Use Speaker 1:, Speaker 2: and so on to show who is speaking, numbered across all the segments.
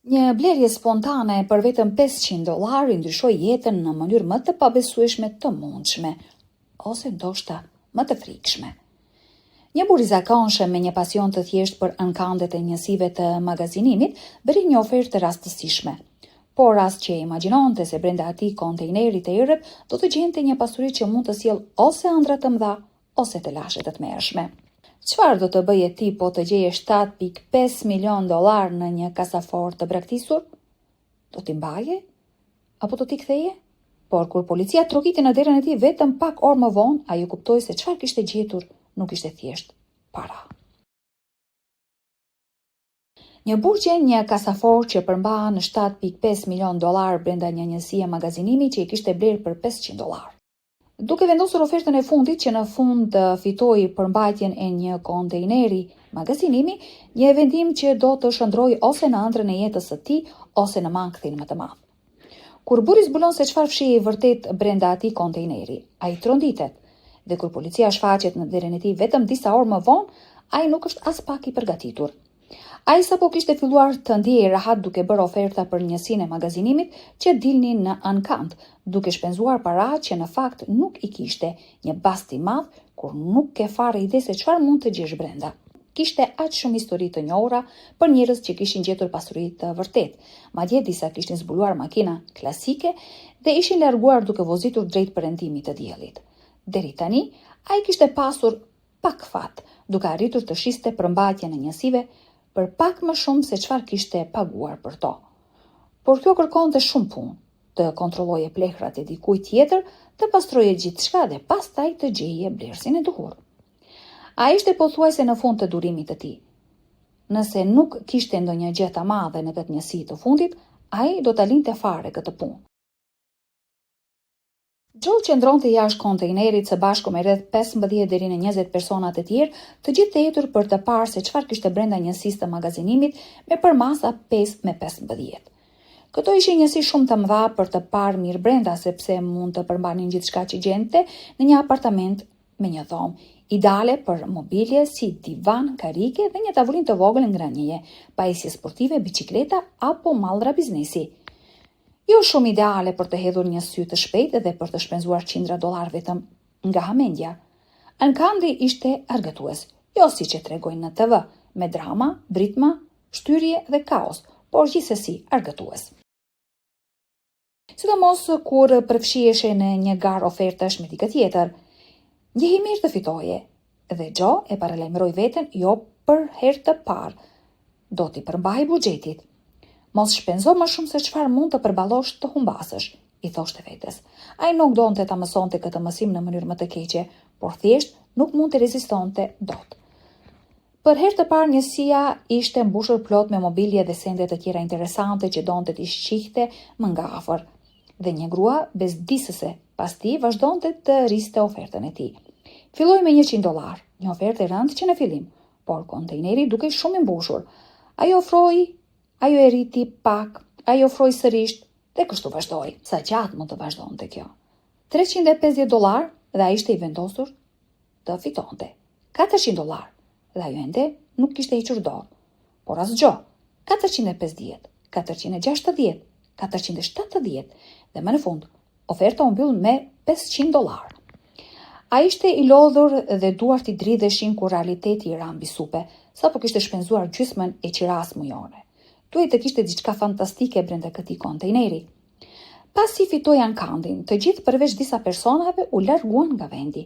Speaker 1: Një blerje spontane për vetëm 500 dollarë i ndryshoi jetën në mënyrë më të pabesueshme të mundshme, ose ndoshta më të frikshme. Një burrë i zakonshëm me një pasion të thjeshtë për ankandet e njësive të magazinimit bëri një ofertë të rastësishme. Por as që e imagjinonte se brenda atij kontejneri të errët do të gjente një pasuri që mund të sjellë ose ëndrra të mëdha ose telashe të tmerrshme. Çfarë do të bëje ti po të gjeje 7.5 milion dollarë në një kasafortë të braktisur? Do t'i mbaje? Apo do t'i ktheje? Por kur policia trokiti në derën e tij vetëm pak orë më vonë, ai e kuptoi se çfarë kishte gjetur nuk ishte thjesht para. Një burrë gjen një kasafortë që përmban 7.5 milion dollarë brenda një njësie magazinimi që i kishte blerë për 500 dollarë. Duke vendosur ofertën e fundit që në fund fitoi përmbajtjen e një kontejneri magazinimi, një vendim që do të shndërrojë ose në ëndrrën e jetës së tij ose në mankthin më të madh. Kur burri zbulon se çfarë fshihej vërtet brenda atij kontejneri, ai tronditet. Dhe kur policia shfaqet në derën e tij vetëm disa orë më vonë, ai nuk është aspak i përgatitur. Ai sapo kishte filluar të ndihej rehat duke bërë oferta për njësinë e magazinimit që dilnin në ankand, duke shpenzuar para që në fakt nuk i kishte, një bast i madh kur nuk ke fare ide se çfarë mund të gjesh brenda. Kishte aq shumë histori të njohura për njerëz që kishin gjetur pasuri të vërtetë, madje disa kishin zbuluar makina klasike dhe ishin larguar duke vozitur drejt perëndimit të diellit. Deri tani, ai kishte pasur pak fat, duke arritur të shiste përmbajtjen e njësive për pak më shumë se çfarë kishte paguar për to. Por kjo kërkonte shumë punë, të kontrolloje plehrat e dikujt tjetër, të pastroje gjithçka dhe pastaj të gjeje blerësin e duhur. Ai ishte pothuajse në fund të durimit të tij. Nëse nuk kishte ndonjë gjë të madhe në këtë njësi të fundit, ai do ta linte fare këtë punë. Joe qëndronte jashtë kontejnerit së bashku me rreth 15 deri në 20 persona të tjerë, të gjithë të etur për të parë se çfarë kishte brenda njësisë të magazinimit me përmasa 5 me 15. Këto ishin njësi shumë të mëdha për të parë mirë brenda, sepse mund të përmbanin gjithçka që gjente në një apartament me një dhomë, ideale për mobilje si divan, karrige dhe një tavolinë të vogël ngrënieje, pajisje sportive, biçikleta apo mallra biznesi. Jo shumë ideale për të hedhur një sy të shpejtë dhe për të shpenzuar qindra dollarë vetëm nga hamendja. Ankandi ishte argëtues, jo siç e tregojnë në TV, me drama, britma, shtyrje dhe kaos, por gjithsesi argëtues. Sidomos kur përfshiheshe në një garë ofertash me dikë tjetër. Ndjehej mirë të fitoje, dhe Joe e paralajmëroi veten jo për herë të parë. Do t'i përmbahej buxhetit. Mos shpenzo më shumë se çfarë mund të përballosh të humbasësh, i thoshte vetes. Ai nuk donte ta mësonte këtë mësim në mënyrë më të keqe, por thjesht nuk mund të rezistonte dot. Për herë të parë njësia ishte mbushur plot me mobilje dhe sende të tjera interesante që donte t'i shihte më nga afër. Dhe një grua bezdisëse pas tij vazhdonte të rriste ofertën e tij. Filloi me 100 dollarë, një ofertë e rëndë që në fillim, por kontejneri dukej shumë i mbushur. Ajo ofroi, ajo e rriti pak, ajo ofroi sërish dhe kështu vazhdoi. Sa gjatë mund të vazhdonte kjo? 350 dollarë dhe ai ishte i vendosur të fitonte. 400 dollarë dhe ajo ende nuk kishte hequr dorë. Por asgjë. 450, 460, 470 dhe më në fund oferta u mbyll me 500 dollarë. Ai ishte i lodhur dhe duart i dridheshin kur realiteti i ra mbi supe, sapo kishte shpenzuar gjysmën e qirasë mujore. Duhej të kishte diçka fantastike brenda këtij kontejneri. Pasi fitoi ankandin, të gjithë përveç disa personave u larguan nga vendi.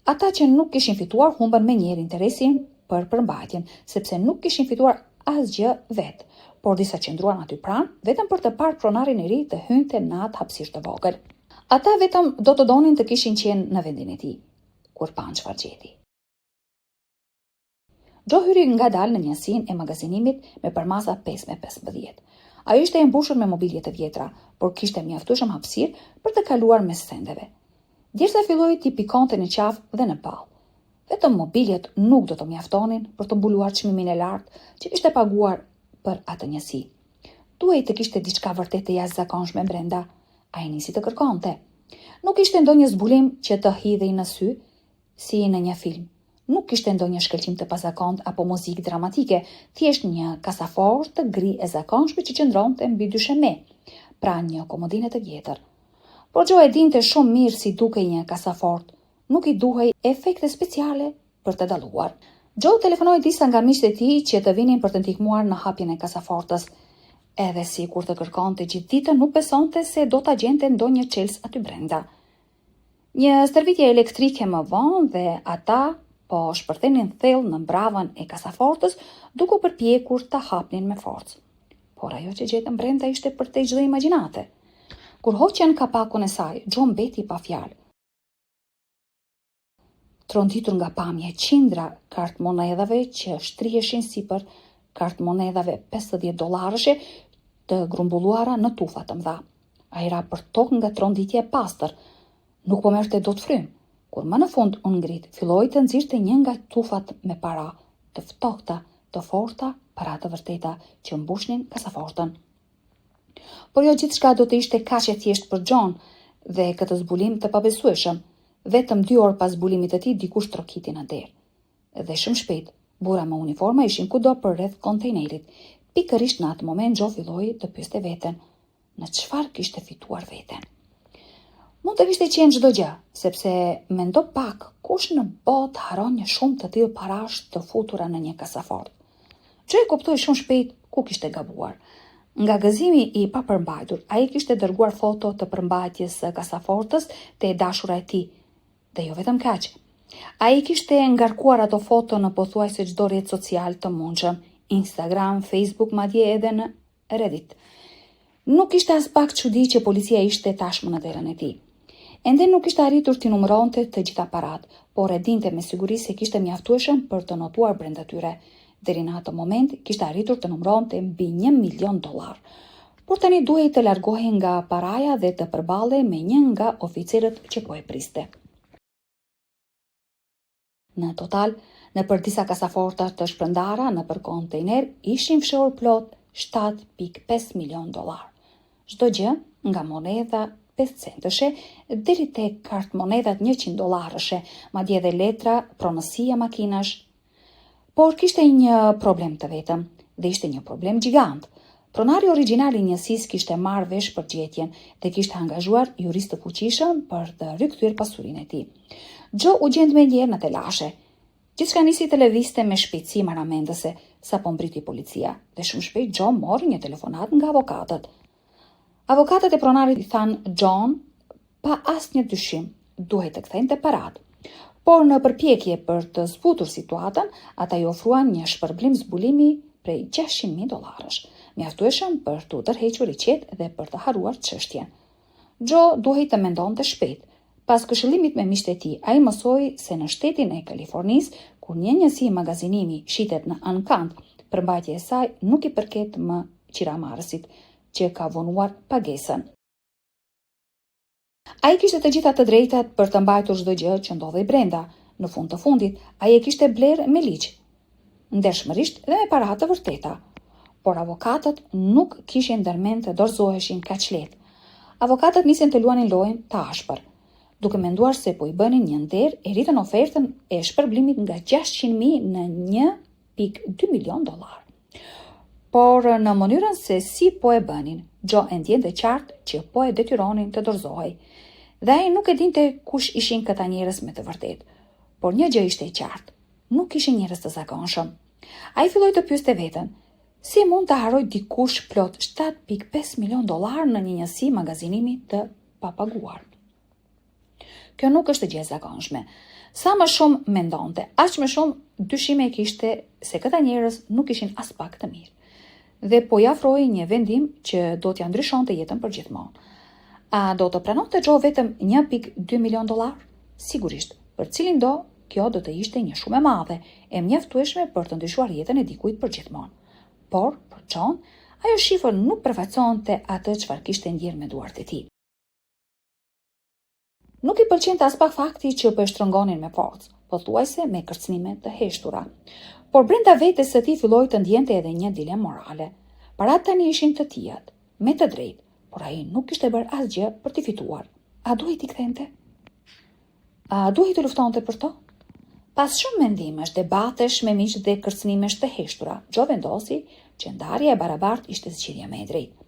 Speaker 1: Ata që nuk kishin fituar humbën menjëherë interesin për përmbajtjen, sepse nuk kishin fituar asgjë vetë, por disa qëndruan aty pranë vetëm për të parë pronarin e ri të hynte në atë hapësirë të vogël. Ata vetëm do të donin të kishin qenë në vendin e tij, kur panë çfarë gjeti. Joe hyri ngadalë në njësinë e magazinimit me përmasa 5 me 15. Ajo ishte e mbushur me mobilje të vjetra, por kishte mjaftueshëm hapësirë për të kaluar mes sendeve. Djersa filloi t'i pikonte në qafë dhe në ballë. Vetëm mobiljet nuk do të mjaftonin për të mbuluar çmimin e lartë që kishte paguar për atë njësi. Duhej të kishte diçka vërtet të jashtëzakonshme brenda. Ai nisi të kërkonte. Nuk ishte ndonjë zbulim që të hidhej në sy, si në një film. Nuk kishte ndonjë shkëlqim të pazakontë apo muzikë dramatike, thjesht një kasafortë gri e zakonshme që qëndronte mbi dysheme, pranë një komodine të vjetër. Por Joe e dinte shumë mirë si dukej një kasafortë, nuk i duhej efekte speciale për të dalluar. Joe telefonoi disa nga miqtë e tij që të vinin për të ndihmuar në hapjen e kasafortës. Edhe sikur të kërkonte gjithë ditën, nuk besonte se do ta gjente ndonjë çelës aty brenda. Një stërvitje elektrike më vonë dhe ata po shpërthenin thellë në bravën e kasafortës duke u përpjekur ta hapnin me forcë. Por ajo që gjetën brenda ishte përtej çdo imagjinate. Kur hoqën kapakun e saj, Joe mbeti pa fjalë. Tronditur nga pamja e qindra kartëmonedhave që shtriheshin sipër kartëmonedhave 50 dollarëshe të grumbulluara në tufa të mëdha. Ai ra për tokë nga tronditja e pastër. Nuk po merrte dot frymë. Kur më në fund u ngrit, filloi të nxirrte një nga tufat me para, të ftohta, të forta, para të vërteta, që mbushnin kasafortën. Por jo gjithçka do të ishte kaq e thjeshtë për Joe-n dhe këtë zbulim të pabesueshëm. Vetëm dy orë pas zbulimit të tij, dikush trokiti në derë. Dhe shumë shpejt, burra me uniforma ishin kudo përreth kontejnerit. Pikërisht në atë moment Joe filloi të pyeste veten, në çfarë kishte fituar veten. Mund të kishte qenë çdo gjë, sepse mendo pak kush në botë harron një shumë të tillë parash të futura në një kasafortë. Joe e kuptoi shumë shpejt ku kishte gabuar. Nga gëzimi i papërmbajtur, ai kishte dërguar foto të përmbajtjes së kasafortës te e dashura e tij, Dhe jo vetëm kaq. Ai kishte ngarkuar ato foto në pothuajse çdo rrjet social të mundshëm, Instagram, Facebook, madje edhe në Reddit. Nuk ishte aspak çudi që policia ishte tashmë në derën e tij. Ende nuk kishte arritur t'i numëronte të gjitha paratë, por e dinte me siguri se kishte mjaftueshëm për të notuar brenda tyre. Deri në atë moment kishte arritur të numëronte mbi 1 milion dollarë. Por tani duhej të largohej nga paraja dhe të përballej me një nga oficerët që po e priste. Në total, nëpër disa kasaforta të shpërndara nëpër kontejner ishin fshehur plot 7.5 milion dollarë. Çdo gjë nga monedha 5 centëshe deri te kartëmonedhat 100 dollarëshe, madje edhe letra pronësie makinash, Por kishte një problem të vetëm, dhe ishte një problem gjigant. Pronari origjinal i njësisë kishte marrë vesh për gjetjen dhe kishte angazhuar juristë të fuqishëm për të rikthyer pasurinë e tij. Joe u gjend menjëherë në telashe. Gjithçka nisi të lëvizte me shpejtësi marramendëse, sapo mbërriti policia, dhe shumë shpejt Joe mori një telefonatë nga avokatët. Avokatët e pronarit i thanë Joe pa asnjë dyshim, duhej të kthente paratë. Por në përpjekje për të zbutur situatën, ata i ofruan një shpërblim zbulimi prej 600.000 dollarësh, mjaftueshëm për t'u tërhequr i qetë dhe për të harruar çështjen. Joe duhej të mendonte shpejt. Pas këshillimit me miqtë e tij, ai mësoi se në shtetin e Kalifornisë, kur një njësi magazinimi shitet në ankand, përmbajtja e saj nuk i përket më qiramarrësit që ka vonuar pagesën. Ai kishte të gjitha të drejtat për të mbajtur çdo gjë që ndodhej brenda. Në fund të fundit, ai e kishte blerë me ligj, ndershmërisht dhe me para të vërteta. Por avokatët nuk kishin ndërmend të dorëzoheshin kaq lehtë. Avokatët nisën të luanin lojën të ashpër. Duke menduar se po i bënin një nder, e rritën ofertën e shpërblimit nga 600.000 në 1.2 milion dollarë. Por në mënyrën se si po e bënin, Joe e ndjente qartë që po e detyronin të dorëzohej. Dhe ai nuk e dinte kush ishin këta njerëz me të vërtetë. Por një gjë ishte e qartë, nuk ishin njerëz të zakonshëm. Ai filloi të pyeste veten, si mund të harrojë dikush plot 7.5 milion dollarë në një njësi magazinimi të papaguar? Kjo nuk është gjë e zakonshme. Sa më shumë mendonte, aq më shumë dyshime kishte se këta njerëz nuk ishin aspak të mirë. Dhe po i afrohej një vendim që do t'ia ndryshonte jetën përgjithmonë. A do të pranonte Joe vetëm 1.2 milion dollarë? Sigurisht, për cilindo kjo do të ishte një shumë e madhe, e mjaftueshme për të ndryshuar jetën e dikujt përgjithmonë. Por, për Joe-n, ajo shifër nuk përfaqësonte atë çfarë kishte ndjerë me duart e tij. Nuk i pëlqente aspak fakti që po e shtrëngonin me forcë, pothuajse me kërcënime të heshtura. Por brenda vetes së tij filloi të ndjente edhe një dilemë morale. Paratë tani ishin të tijat, me të drejtë, por ai nuk kishte bërë asgjë për t'i fituar. A duhej t'i kthente? A duhej të luftonte për to? Pas shumë mendimesh, debatesh me miq dhe kërcënimesh të heshtura, Joe vendosi që ndarja e barabartë ishte zgjidhja më e drejtë.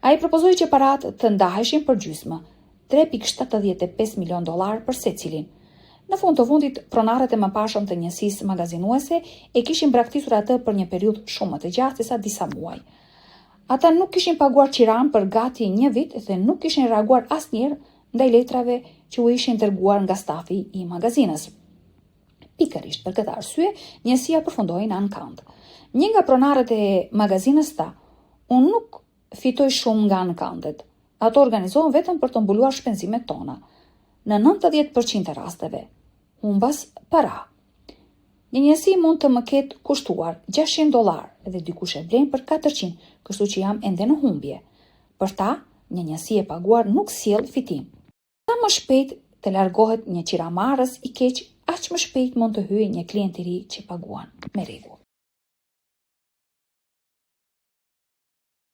Speaker 1: Ai propozoi që paratë të ndaheshin për gjysmë, 3.75 milion dollarë për secilin. Në fund të fundit, pronarët e mëparshëm të njësisë magazinuese e kishin braktisur atë për një periudhë shumë më të gjatë sesa disa muaj. Ata nuk kishin paguar qiranë për gati një vit dhe nuk kishin reaguar asnjëherë ndaj letrave që u ishin dërguar nga stafi i magazinës. Pikërisht për këtë arsye, njësia përfundoi në ankand. Një nga pronarët e magazinës tha: "Unë nuk fitoj shumë nga ankandet. Ato organizohen vetëm për të mbuluar shpenzimet tona. Në 90% të rasteve, humbas para. Një njësi mund të më ketë kushtuar 600 dollarë dhe dikush e blen për 400, kështu që jam ende në humbje. Për ta, një njësi e paguar nuk sjell fitim. Sa më shpejt të largohet një qiramarrës i keq, aq më shpejt mund të hyjë një klient i ri që paguan me rregull.